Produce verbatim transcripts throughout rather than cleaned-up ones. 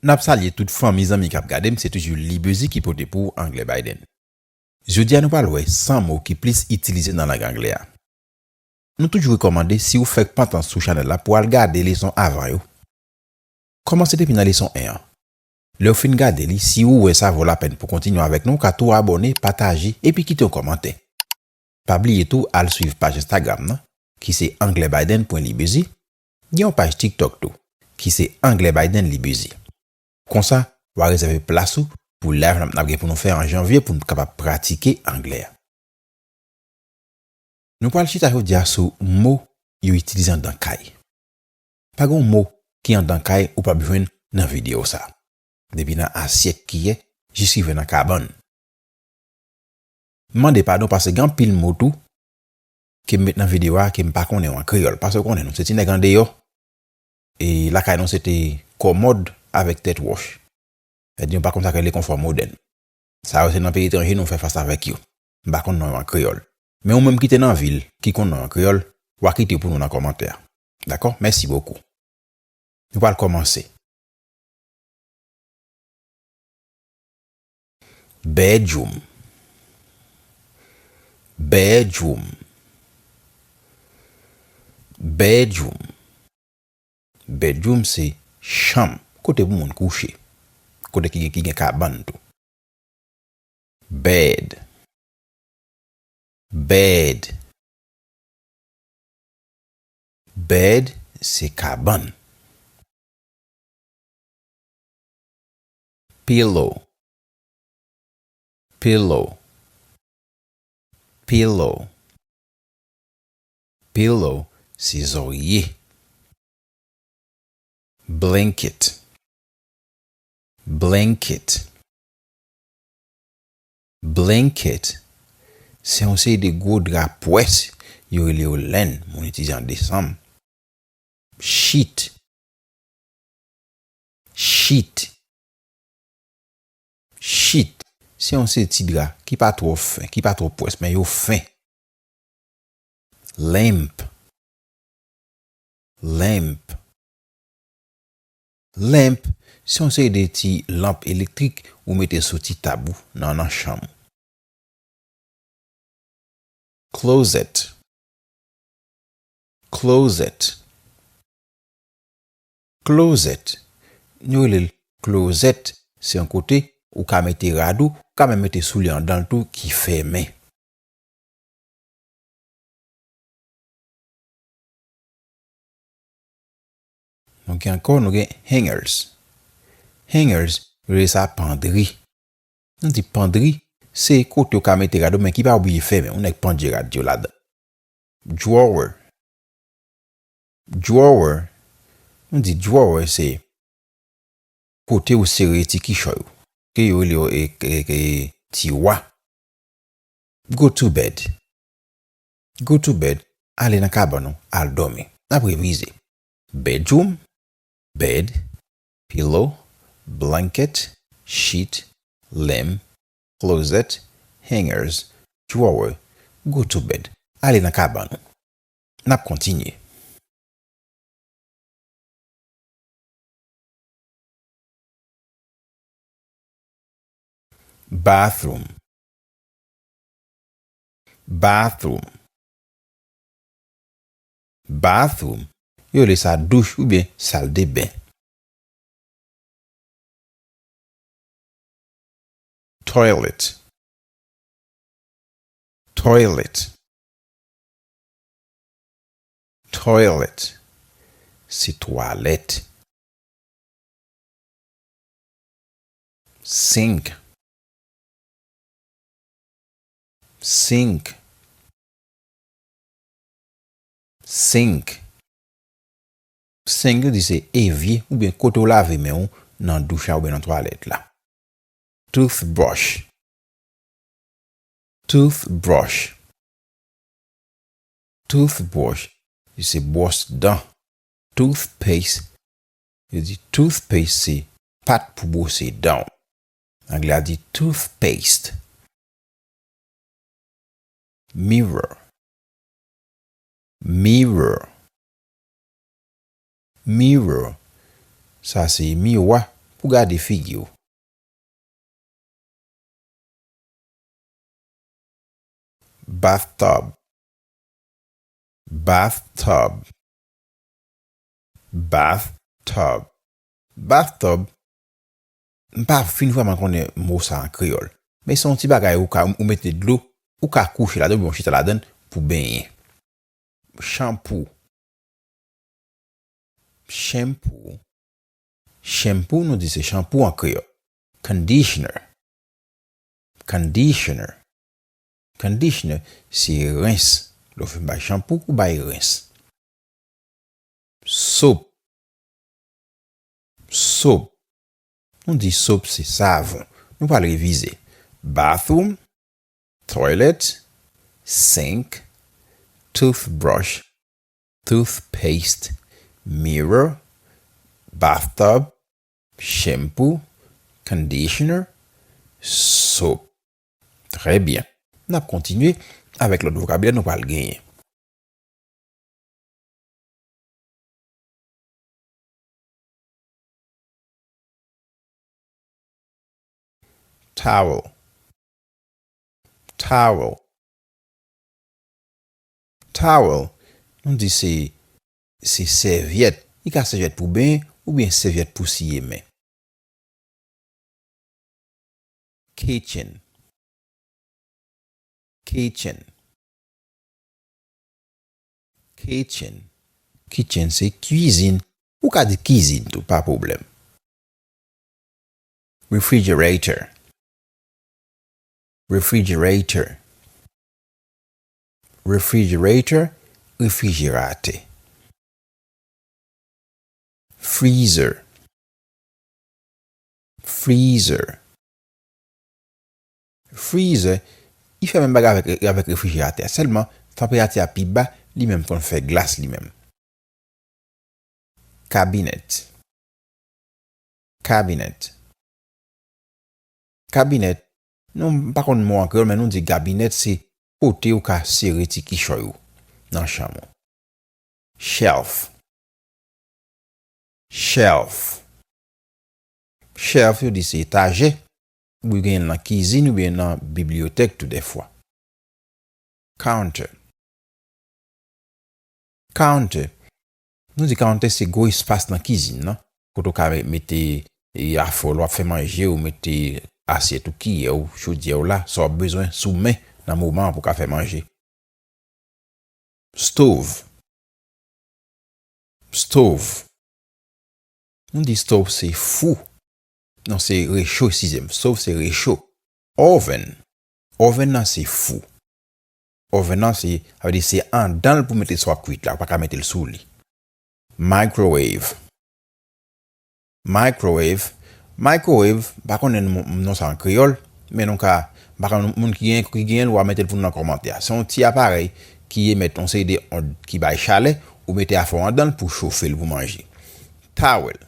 N ap salye tout fanmi zanmi k ap gade m, se toujou Libezi ki pote pou w Anglè Biden. Jodi a nou pral wè san mo ki plis itilize nan lang anglè a. Nou toujou rekòmande si w fèk pantan sou chanèl la pou w al gade leson avan yo. Kòmanse depi nan leson en an. Lè w fin gade li, si ou wè sa vo lapèn pou kontinye avèk nou, ou ka tou abòne, pataje, epi kite yon kòmantè. Pa bliye tou al swiv paj Instagram nan, ki se anglè biden pwen libezi, gen yon paj TikTok tou, ki se anglè biden libezi. Konsa, w a rezève plas ou pou live n ap, n ap gen pou nou fè an janvye pou n kapab pratike anglè a. Nou pral chita jodi a sou mo yo itilize anndan kay. Pa gen yon mo ki anndan kay ou p ap jwenn nan videyo sa. Depi nan asyèt, kiyè, jis rive nan kabann. M mande padon paske gen anpil mo tou ke m met nan videyo a ke m pa konnen yo an kreyòl. Paske w konnen nou se ti nèg andeyò. E lakay nou se te kòmòd avèk tèt wòch. Sa vle di nou pa konn sa k rele konfò modèn. Sa yo se nan peyi etranje nou fè fas avèk yo. M pa konn non yo an kreyòl. Men ou menm ki te nan vil, ki konn non yo an kreyòl, w a kite yo pou nou nan kòmantè a. Dakò? Mèsi bokou. Nou pral kòmanse. Bedroom. Bedroom. Bedroom. Bedroom se chanm, kote pou moun kouche. Kote ki gen, ki gen kabann tou. Bed. Bed. Bed se kabann. Pillow. Pillow. Pillow. Pillow se zòrye. Blanket. Blanket. Blanket se yon seri de gwo dra pwès, yo rele yo lenn, moun itilize an desanm. Sheet. Sheet. Sheet se yon seri ti dra ki pa twò fen, ki pa twò pwès, men yo fen. Lamp. Lamp. Lamp se yon seri de ti lanp elektrik ou mete sou ti tab ou nan, nan chanm ou. Closet. Closet. Closet. Nou rele l closet, se yon kote ou ka mete rad ou, ou ka menm mete soulye anndan l tou ki fèmen. Nou gen ankò, nou gen hangers. Hangers, yo rele sa pandri. Nou di pandri, se kote ou ka mete rad ou, men ki pa obliye fèmen. Yon nèg pandje rad yo ladan. Drawer. Drawer, nou di drawer se kote ou sere ti kichòy ou. Ke yo rele yo, e, e, e, tiwa. Go to bed. Go to bed, ale nan kabann ou, al dòmi. N ap revize. Bedroom, bed, pillow, blanket, sheet, lamp, closet, hangers, drawer, go to bed. Ale nan kabann ou. N ap kontinye. Bathroom. Bathroom. Bathroom, yo rele sa douch oubyen sal de ben. Toilet. Toilet. Toilet. Se twalèt. Sink. Sink. Sink. Sink, yo di se evye oubyen kote w lave men w nan douch la oubyen nan twalèt la. Toothbrush. Toothbrush. Toothbrush, se bwòs dan. Toothpaste, yo di toothpaste se pat pou bwose dan w. Anglè a di toothpaste. Mirror. Mirror. Mirror. Sa se miwa. pou gade figi w. Bathtub. Bathtub. Bathtub. Bathtub. M pa fin vrèman konnen mo sa an kreyòl. Men se yon ti bagay ou ka, ou mete dlo, ou ka kouche ladan, oubyen w chita ladan pou benyen. Shampoo. Shampoo. Shampoo, nou di se chanpou an kreyòl. Conditioner. Conditioner. Conditioner, se rens. Lè w fin bay chanpou, ou bay rens. Soap. Soap. Nou di soap se savon. Nou pral revize. Bathroom, toilet, sink, toothbrush, toothpaste, mirror, bathtub, shampoo, conditioner, soap. Trè byen. N ap kontinye avèk lòt vokabilè nou pral genyen. Towel. Towel. Towel, nou di se, se sèvyèt. Li ka sèvyèt pou benyen oubyen sèvyèt pou siye men. Kitchen. Kitchen. Kitchen. Kitchen se kwizin. Ou ka di kizin tou, pa pwoblèm. Refrigerator. Refrigerator. Refrigerator, refrijeratè. Freezer. Freezer. Freezer, li fè menm bagay avèk, avèk refrijeratè. Sèlman, tanperati a pi ba, li menm konn fè glas li menm. Cabinet. Cabinet. Cabinet. Nou, m pa konn mo an kreyòl, men nou di gabinèt se kote ou ka sere ti kichòy ou nan chanm ou. Shelf. Shelf. Shelf, yo di se etajè. Ou genyen l nan kizin oubyen nan bibliyotèk tou dèfwa. Counter. Counter. Nou di counter se gwo espas nan kizin nan. Kote w ka me-, mete, e, afè w lè w ap fè manje, ou mete asyèt ou, kiyè w, chodyè w la, sa w ap bezwen sou men nan moman an pou w ka fè manje. Stove. Stove. Nou di stove se fou. Non, se recho, eskize m. Stove se recho. Oven. Oven nan se fou. Oven nan se, sa vle di se andan l pou mete sa w ap kwit la, ou pa ka mete l sou li. Microwave. Microwave. Microwave, m pa konnen non, non sa an kreyòl, men nou ka, m pa konnen moun ki gen, ki genyen l, w a mete l pou nou nan kòmantè a. Se yon ti aparèy ki emèt yon seri de ond ki bay chalè, ou mete afè w andan l pou chofe l pou manje. Towel,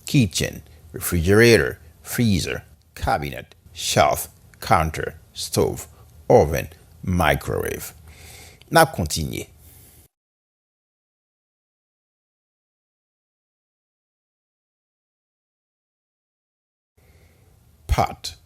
kitchen, refrigerator, freezer, cabinet, shelf, counter, stove, oven, microwave. N ap kontinye. Pot.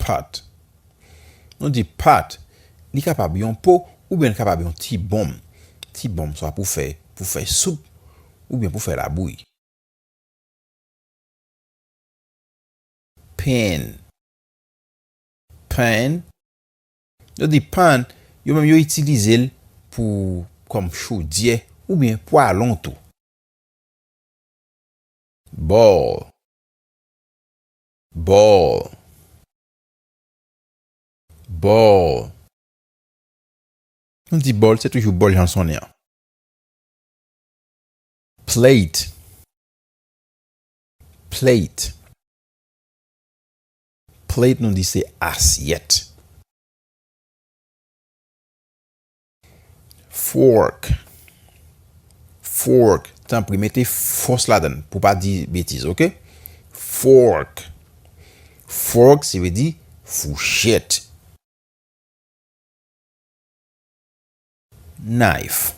Pot. Nou di pot, li kapab yon po oubyen li kapab yon ti bonm. Ti bonm swa pou fè, pou fè soup oubyen pou fè labouyi. Pan. Pan. Yo di pan, yo menm yo itilize l pou, kòm chodyè oubyen pwalon tou. Bowl. Bowl. Bowl. Nou di bòl, se toujou bòl jan l sonnen an. Plate. Plate. Plate, nou di se asyèt. Fork. Fork. Tanpri, mete fòs ladan l pou w pa di betiz, oke? Fork. Fork, se vle di fouchèt. Knife.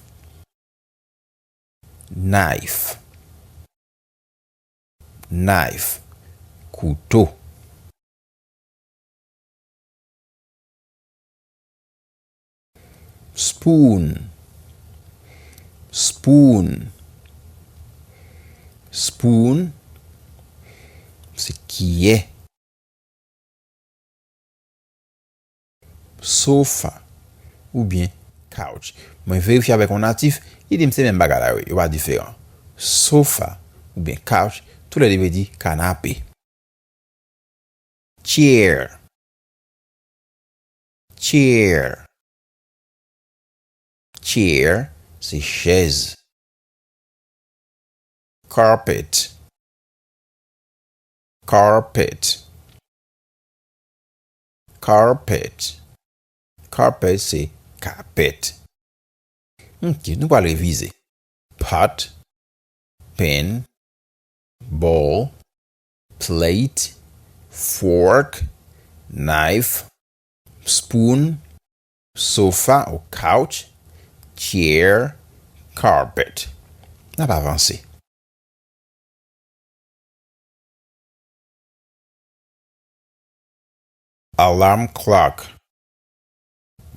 Knife. Knife, kouto. Spoon. Spoon. Spoon, se kiyè. Sofa oubyen couch. Mwen verifye avèk yon natif, li di m se menm bagay la, wi, yo pa diferan. Sofa oubyen couch, toulède vle di kanape. Chair. Chair. Chair, se chèz. Carpet. Carpet. Carpet. Carpet, se kapèt. Ok, nou pral revize. Pot, pan, bowl, plate, fork, knife, spoon, sofa ou couch, chair, carpet. N ap avanse. Alarm clock.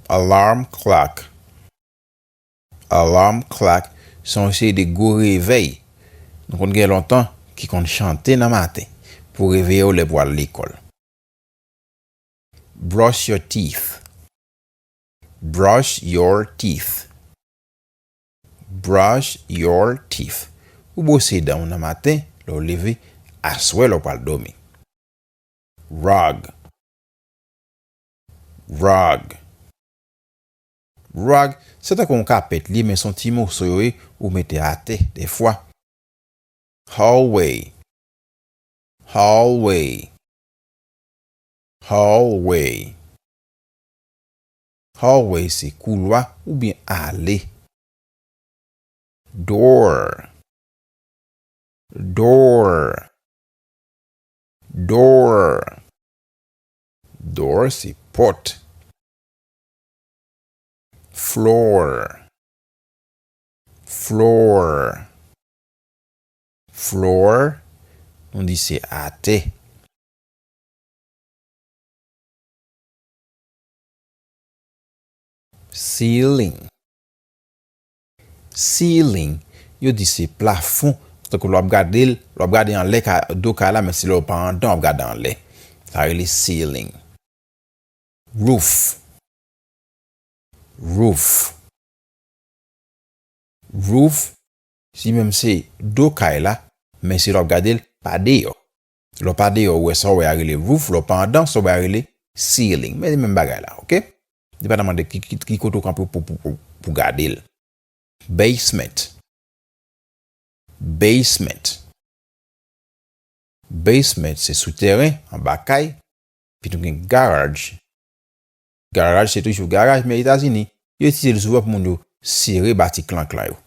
Alarm clock. Alarm clock se yon seri de gwo revèy nou konn gen lontan ki konn chante nan maten pou reveye w lè pou al lekòl. Brush your teeth. Brush your teeth. Brush your teeth. Ou bwose dan w nan maten, lè w leve, aswè lè w pral dòmi. Rug. Rug. Rug, se tankou yon kapèt li, men se yon ti moso yo ye, ou mete atè, dèfwa. Hallway. Hallway. Hallway. Hallway se koulwa oubyen ale. Door. Door. Door. Door se pòt. Floor. Floor. Floor, nou di se atè. Ceiling. Ceiling, yo di se plafon. Tankou lè w ap gade l, lè w ap gade anlè ka, do kay la, men se lè w pa anndan w ap gade anlè. Sa rele ceiling. Roof. Roof. Roof, si menm se do kay la, men si lè w ap gade l, pa deyò. Lè w pa deyò, ou wè sa w wè a rele roof, lè w pa anndan, sa w wè a rele ceiling. Men se menm bagay la, ok? Depandaman de ki, ki, ki kote w kanpe pou, pou, pou, pou gade l. Basement. Basement. Basement se soutèren, anba kay. Epi nou gen garaj. Garaj se toujou garaj, men Etazini, yo itilize l souvan pou moun yo sere bati klanklan yo.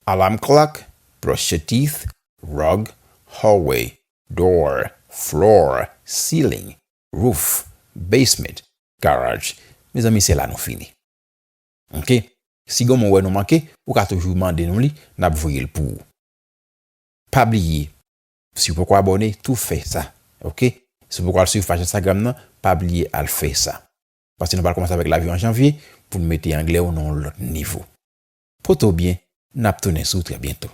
Alarm clock, brush your teeth, rug, hallway, door, floor, ceiling, roof, basement, garaj. Mezanmi, se la nou fini. Ok? Si gen yon mo w wè nou manke, ou ka toujou mande nou li, n ap voye l pou ou. Pa bliye, si w poko abòne, tou fè sa. Ok? Si w poko al swiv paj Instagram nan, pa bliye al fè sa. Paske nou pral kòmanse avèk lavi an janvye pou n mete anglè w nan yon lòt nivo. Pote w byen, n ap tounen sou ou trè byento.